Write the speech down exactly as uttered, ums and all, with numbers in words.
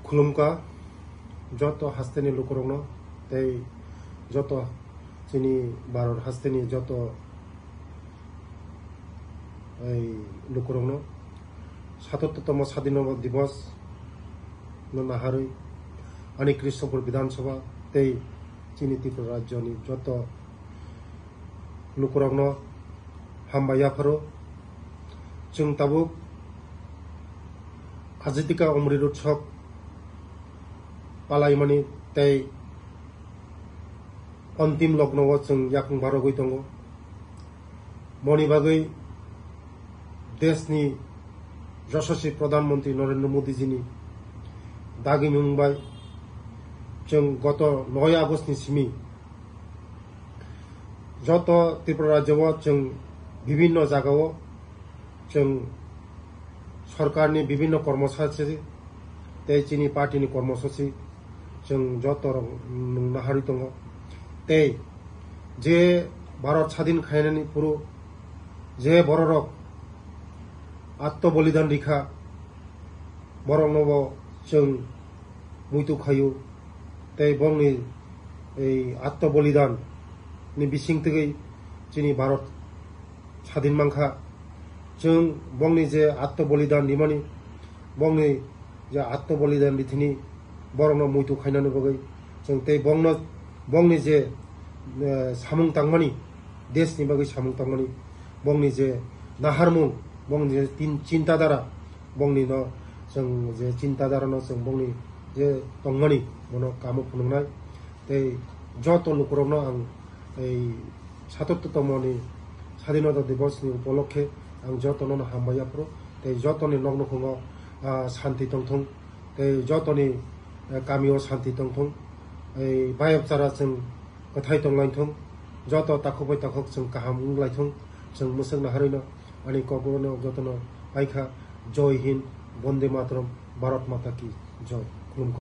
Khulumkha joto hasteni lukurokno tei joto chini Bharat hasteni joto ei lukurokno satattotomo Sadhinota Divos no naharwi ani Krishnapur Bidhan Sabha tei chini Tripura rajyoni joto lukurokno hambai yapharo. Chwng tabuk Ajitika Umri Utsav palaimani tei ontim logno o chwng yakung barogwi tongo. Moni bagwi desni Yashaswi Pradhan Mantri Narendra Modi jini dagimung bai chwng goto noi August ni simi joto Tripura rajyo o chwng bibhinno jagao chwng sorkarni bibhinno kormosachi tei chini party ni kormosachi chwng joto rok nung naharwi tongo. Tei je Bharat sadhin khainani phuru je bororok atto bolidan rikha, borokno bo chwng muitu khaio tei bongni ei atto bolidan ni bising twi chini Bharat sadhin mankha. Chwng bongni je atto bolidan rimani, bongni je atto bolidan rithini borokno muitu khainani bagwi chwng tei bongno, bongni je, eh, samung tangmani, desni bagwi samung tangmani, bongni je naharmung, bongni je tin-, chinta dara, bongni no chwng je chinta dara no chwng bongni je tongmani bono kamo phunuknai tei joto lukurokno ang ei satattotomoni Sadhinota Divos ni upolokhe ang jotono no hambai yaphuru tei jotoni nok nukhungo, ah, santi tongthung tei jotoni, eh, kamio santi tongthung. Ei bayapchara chwng kwthai tonglaithung, joto takhuk bai takhuk chwng kaham wnglaithung, chwng mwswk naharwino ani kokno jotono paikha. Joi Hind, Bonde Mataram, Bharat Mata Ki Joi. Khulumkha.